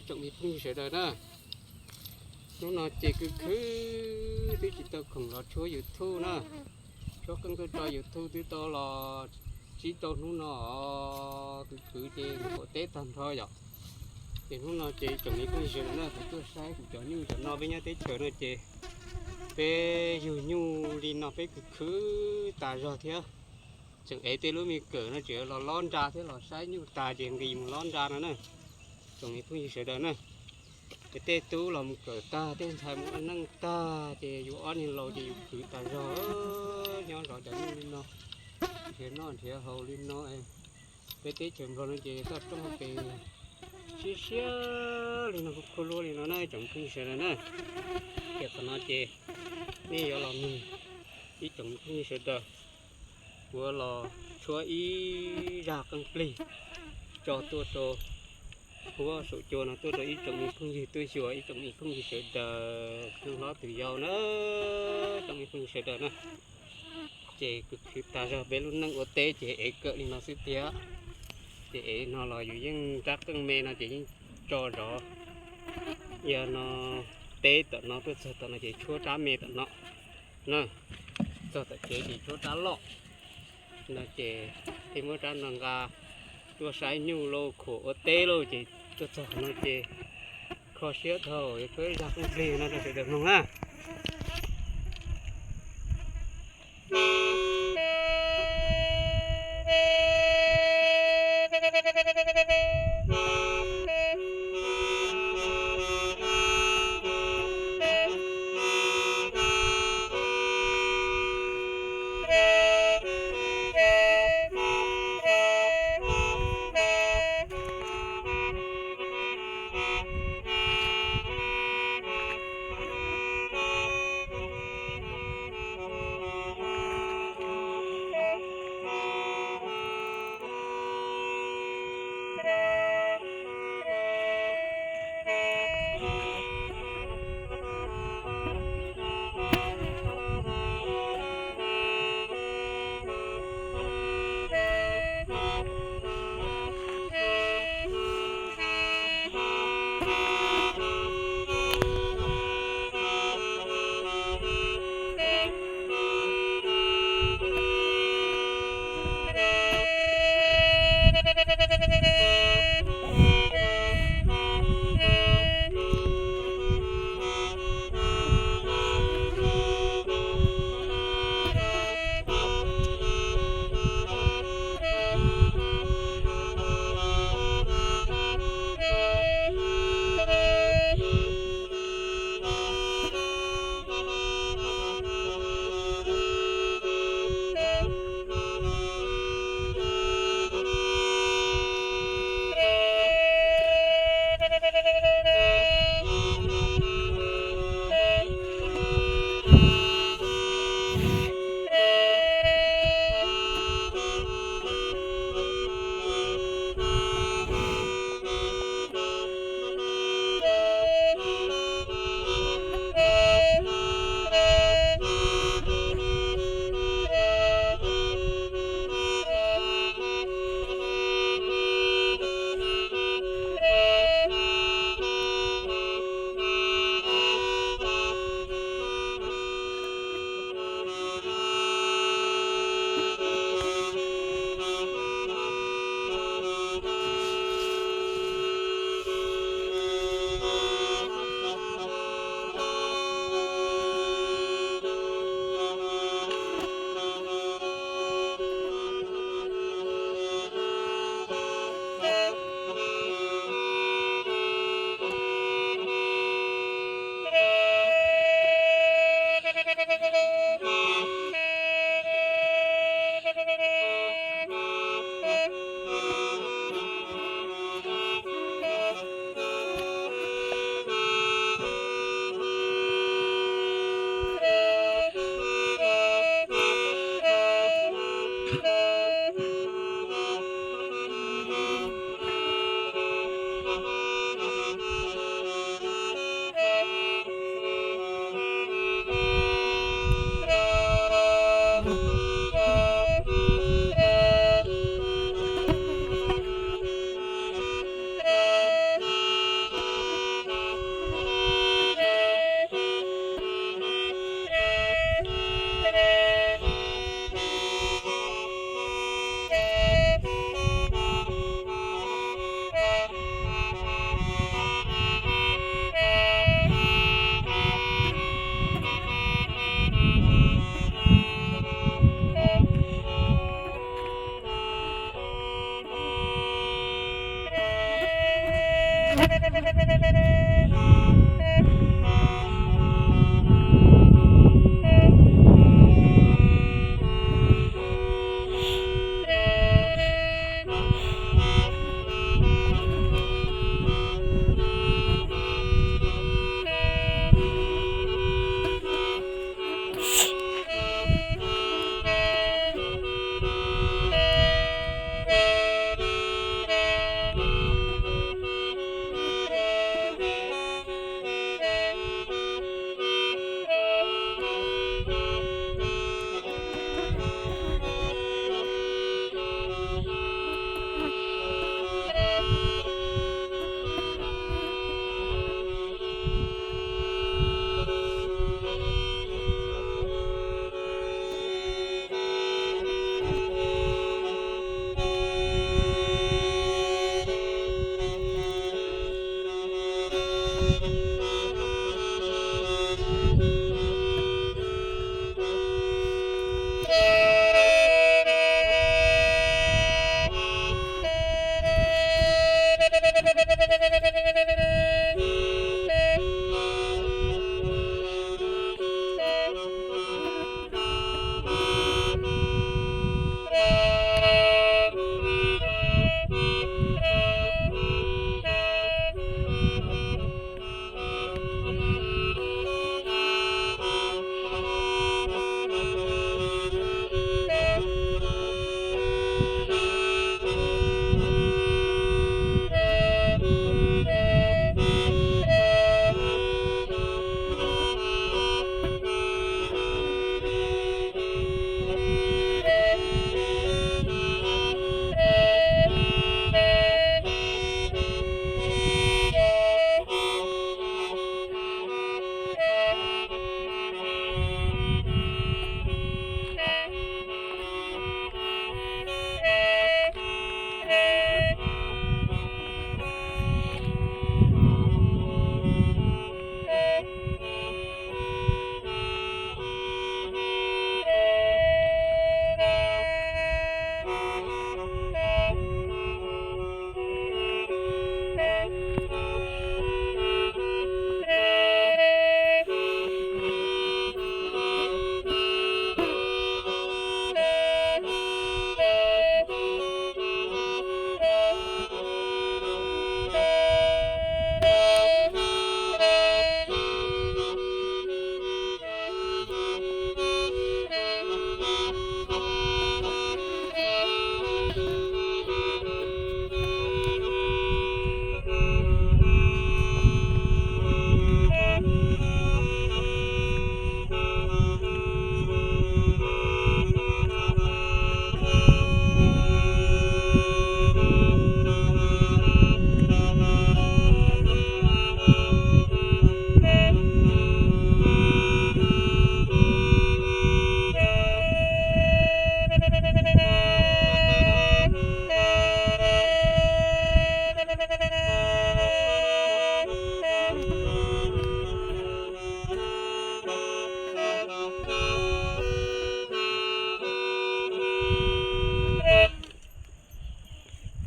Tsoom me phooj ywg sawv daws na, hnub no ces kuv khwv twb tsis tau khoom los tshuab YouTube na, tshuab qeej tuaj tso YouTube twb tau los tsib rau hnub no os, kuv khwv ces mus ua teb tag nrho yom. Ces hnub no ces tsoom me phooj ywg sawv daws na, kuv tuaj saib kuv cov nyuj cov no, peb nyob teb chaws no ces peb yug nyuj li no peb kuj khwv tas zog thiab. Tseem ev tej lub me kawm no tseem los lob ntsa thiab, los saib nyuj tas ces nqis mus lob ntsa no na. Tsoom me phooj ywg sawv daws na, ces tej tub los mus kawm tag, tej ntxhais mus ua neej tag ces yus ob niag laus ces yus khwv tas zog, nyob zov cov nyuj li no, nrhiav noj nrhiav haus li no. Peb teb chaws Nplog no ces toj roob hauv pes siab siab li no, khuab luab li no na tsoom phooj ywg sawv daws na. Ces qhov no ces nej yuav los mloog ib tsoom phooj ywg sawv daws, kuv los tshuab ib zaj qeej plig tso tuaj rau huab saum cua no tuaj rau ib tsoom me phooj ywg tuaj xyuas, ib tsoom me phooj ywg sawv daws, tub hlob tus yau na, tsoom me phooj ywg sawv daws na. Ces kuv khwv tas zog, peb lub neej ua teb ces ev kawm li no xwb tiag. Ces ev no los yus yeej rab qeej me no ces yeej tso zov, yog no teb tom no tuaj txog tom no ces tshuab rab me tom no na, txog tom tsev ces tshuab rab loj no ces thiaj muab rab no nqa tuaj saib nyuj lauj, khuam ua teb lauj, ces tuaj txog qhov no ces kho siab dhau. Peb zaj qeej plig no rau sawv daws mloog na.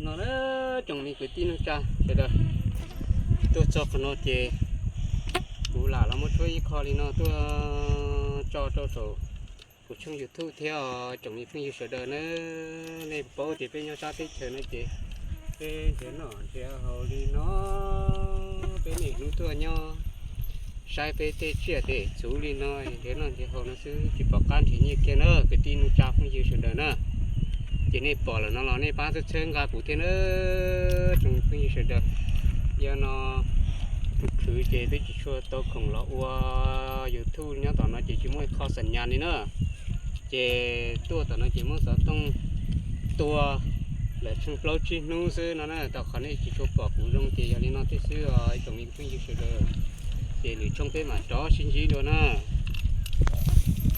No na, tsoom me kwv tij neej tsa sawv daws, tuaj txog qhov no ces kuv lam los muab tshuab ib qho li no tuaj tso rau saum kuv tshooj YouTube thiab os tsoom me phooj ywg sawv daws na. Nej paub tias peb nyob sab teb chaws no ces peb nrhiav noj nrhiav haus li no, peb niaj hnub tuaj nyob saib peb tej tsiaj tej txhu li no, nrhiav noj nrhiav haus no xwb tsis pom qab nrhiav nyiaj kiag na kwv tij neej tsa phooj ywg sawv daws na. Ces nej pom lawm no los nej pab txhawb txhawb nqa kuv thiab na tsoom phooj ywg sawv daws. Yog no kuv khwv ces twb tsis tshua tau khoom los ua YouTube nyob tom no ces tsis muaj ib qho xam nyas li na. Ces tuaj tom no ces muab xov tooj tua lawm tsheej plaub tsib hnub xwb no na, tom qhov nej tsis tshua pom kuv zoo ces yog li no thiab xwb os tsoom me phooj ywg sawv daws. Ces lwm tshooj peb mam rov sib ntsib dua na.